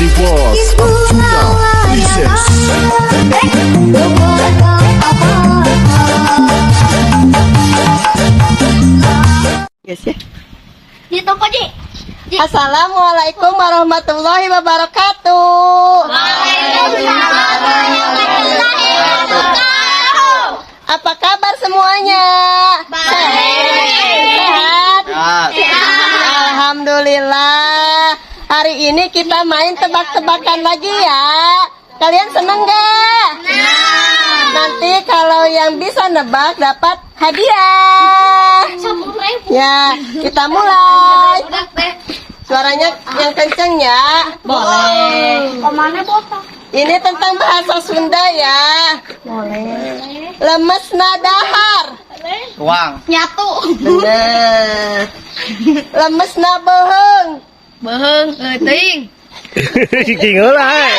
Universe Arjuna Presents. Teu boga apa-apa. Yes, ya. Di toko, Ji. Assalamualaikum warahmatullahi wabarakatuh. Waalaikumsalam warahmatullahi wabarakatuh. Apa kabar semuanya? Baik. Sehat? Alhamdulillah. Hari ini kita main tebak-tebakan lagi ya. Kalian seneng gak? Nanti kalau yang bisa nebak dapat hadiah. 10.000. Ya, kita mulai. Udah teh. Suaranya yang kenceng ya. Boleh. Kemana botak? Ini tentang bahasa Sunda ya. Boleh. Lemesna dahar. Tuang. Nyatu. Bener. Lemesna beuheung. Beuheung, teuing. Cicing heula eh.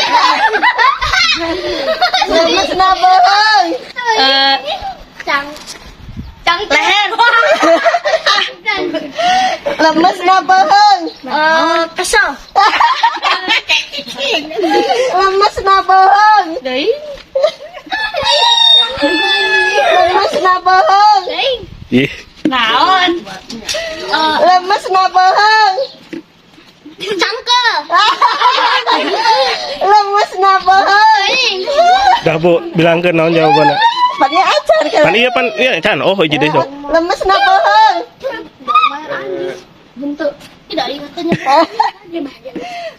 Lemesna beuheung. Eh, cang cang leher. Lemesna beuheung. Eh, kesel. Lemesna beuheung. Teuing. Lemesna beuheung. Teuing. Ih, Naon? Eh, Lemesna beuheung. Cangkel. Lemesna beuheung. Teuing. Dah, Bu, bilangkeun naon jawabanna. Pan ieu acan kan. Pan iya, pan iya can. Oh, hiji deui sok. Lemesna beuheung. Bentuk tidak ingatnya.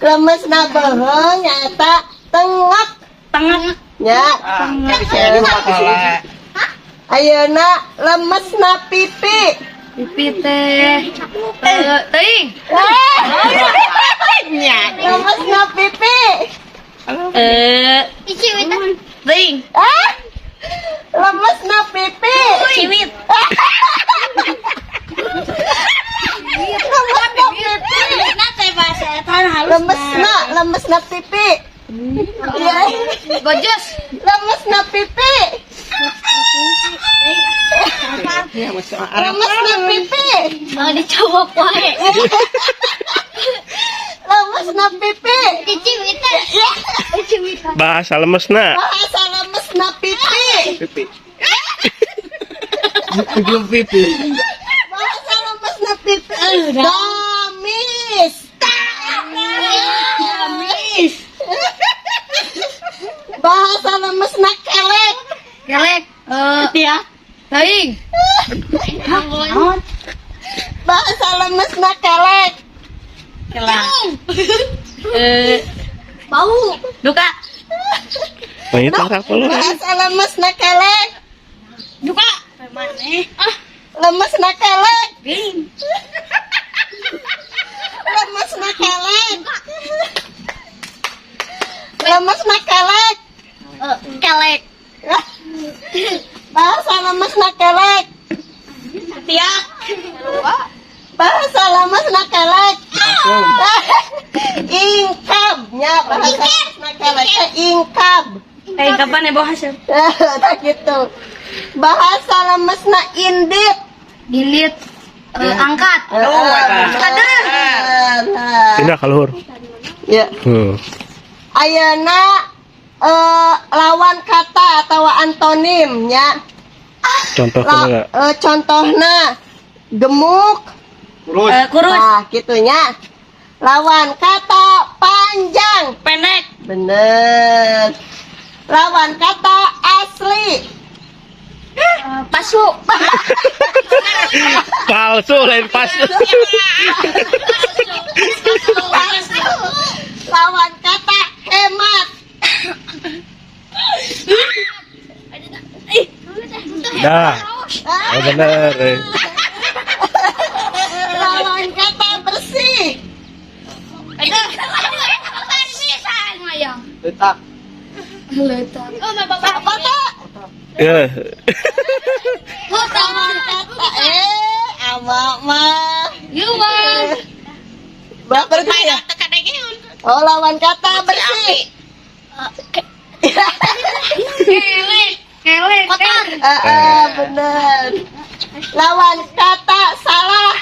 Lemesna beuheung nyaeta tengok. Tengah. Ya. Ayeuna lemesna pipi. Pipi teh. Eh, teuing. Lemesna pipi. Eh, teuing. Ah! Lemesna pipi. Ciwit. Lemesna pipi. Nah, teh bahasa eta halus. Lemesna, lemesna pipi. Iya. Gojos. Lemesna pipi. Lemesna pipi. Mau dicowok wae. Lemesna pipi. Diciwit. Diciwit. Bahasa lemesna. Bahasa lemesna pipi. Pipi. Belum pipi. Bahasa lemesna pipi. Damis. Damis. Bahasa lemesna kelek. Kelek. Eh, ya. Teuing. Bahasa lemesna kelek. Kelak. Eh, bau. Duka. Nah, itu apa lu? Bahasa lemesna kelek. Duka. Maneh. Ah, Lemesna kelek. geuing. Lemesna kelek. Lemesna kelek. Eh, kelek. Bahasa lemesna kelek. Tiak. Bahasa lemesna kelek. Ingkab nya bahasa lemesna kelek teh ingkab. Eh, kapan ya bahasa? Tah gitu. Bahasa lemesna indit. Indit. Eh, angkat. Nah. Pindah ka luhur. Ya. Ayeuna lawan kata atau antonim nya. Contoh kumaha? Contohna gemuk. Kurus. Eh, kurus. Nah, gitunya. Lawan kata panjang. Pendek. Bener. Lawan kata asli. Eh, palsu. Palsu lain palsu. Palsu. Lawan kata hemat. Dah. Oh, bener. Eh. Lawan kata bersih. Letak. Apa tak? Ya. Lawan kata ama mah. Berarti ya? Oh, lawan kata bersih. Kelek. Kotor. Eh, bener. Lawan kata salah.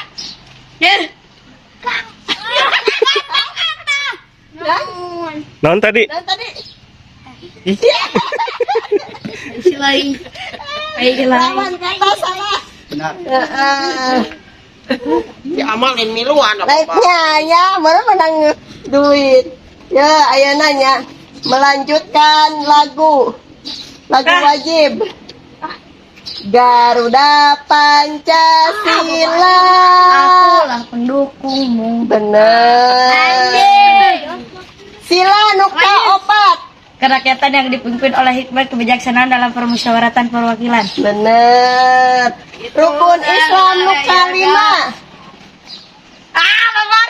Ya. Ya? Naon tadi? Dan tadi Silai. Ayo lawan kata salah. Benar. Heeh. Si Amal lain miluan apa? Baiknya ya, mana menang duit. Ya, ayo nanya. Melanjutkan lagu. Lagu wajib. Garuda Pancasila. Akulah pendukungmu. Bener. Sila nu kaopat. Kerakyatan yang dipimpin oleh hikmat kebijaksanaan dalam permusyawaratan perwakilan. Bener. Rukun Islam nu kalima. Ah, babar.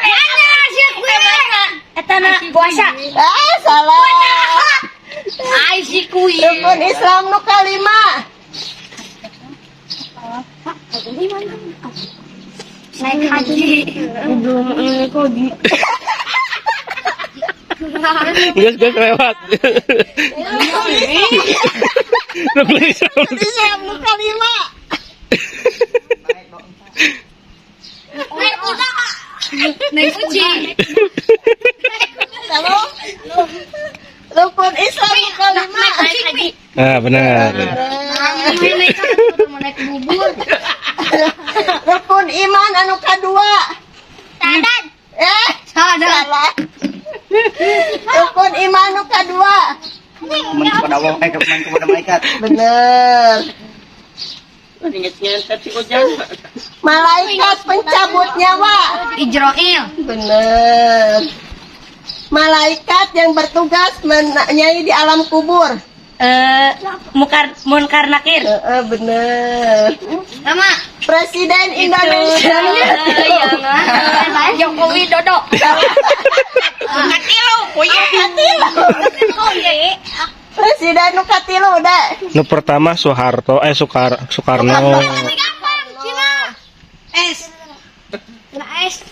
Eta na puasa. Ah, salah. Ai si kui. Rukun Islam nu kalima. Naik haji. Belum ini kok di. Geus geus lewat. Rukun Islam. Rukun Islam nu kalima. Naik kuda. Naik kucing. Lalu Rukun Islam nu kalima. Naik haji. Ah, benar. Naik haji. Mau naik bubur. Rukun iman anu kadua. Sadat. Eh, Sadat. salah. Rukun iman nu kadua. Iman kepada Allah, iman kepada malaikat. Bener. Ingat-ingat si Ujang. Malaikat pencabut nyawa. Ijroil. Bener. Malaikat yang bertugas menanyai di alam kubur. Eh, mukar munkar nakir. Bener. Sama. Presiden Indonesia. Joko Widodo. Katilu, Presiden nu katilu deh. Nu pertama Soeharto, eh Soekarno. S. Nah, S.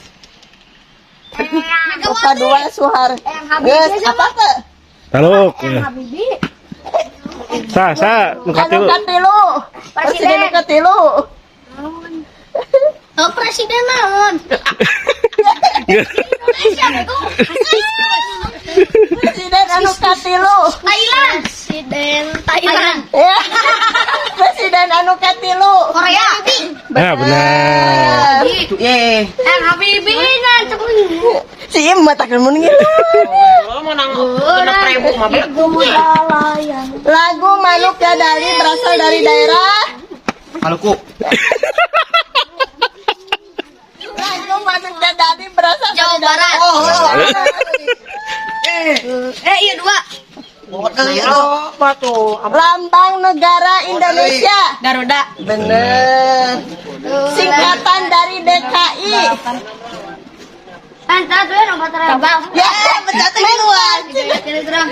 Nu kadua Soeharto. Geus, apa teh? Taluk. Sa, sa, nu Anu katilu. katilu. Presiden nu katilu. Oh, presiden naon? Indonesia bego. Presiden anu katilu. Thailand. Presiden Thailand. Ya. Presiden anu katilu. Korea. Nah, benar. Ye. Eh, Habibie nah Si Im mah takkan mun ngilu. Lagu Manuk Dadali berasal dari daerah Maluku. Lagu Manuk Dadali berasal Jawa dari daerah Barat. Oh, Eh, iya dua. Lambang negara Indonesia. Garuda. Bener. Singkatan dari DKI. Ya, betul.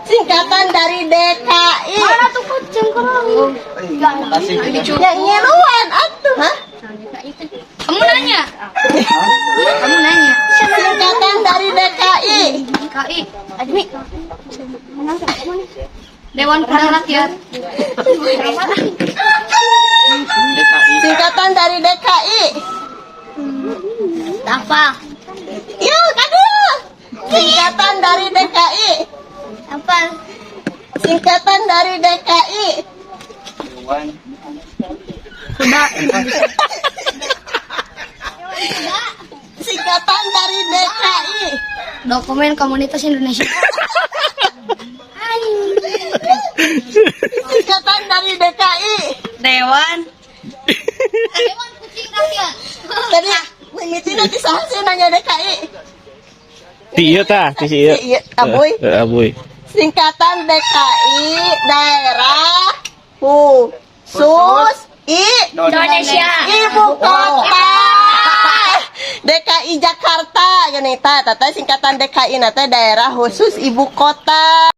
Singkatan dari DKI. Mana tuh kucing kurang? Makasih. Ya ngiluan atuh, hah? Kamu nanya. Kamu nanya. Singkatan dari DKI. DKI. Admi. Dewan Perwakilan Rakyat. DKI. Singkatan dari DKI. Apa? Yuk, kadieu. Singkatan dari DKI. Apa? Singkatan dari DKI. Dewan. Kuda. Singkatan dari DKI. Dokumen Komunitas Indonesia. Singkatan dari DKI. Dewan. Dewan Kucing Rakyat. Tadi mimiti nanti saha sih nanya DKI. Ti ieu tah, ti si ieu. Ti ieu, Abuy. Eh, Abuy. Singkatan DKI daerah khusus I Indonesia. Ibu kota. DKI Jakarta gini ta, tata singkatan DKI nate daerah khusus ibu kota.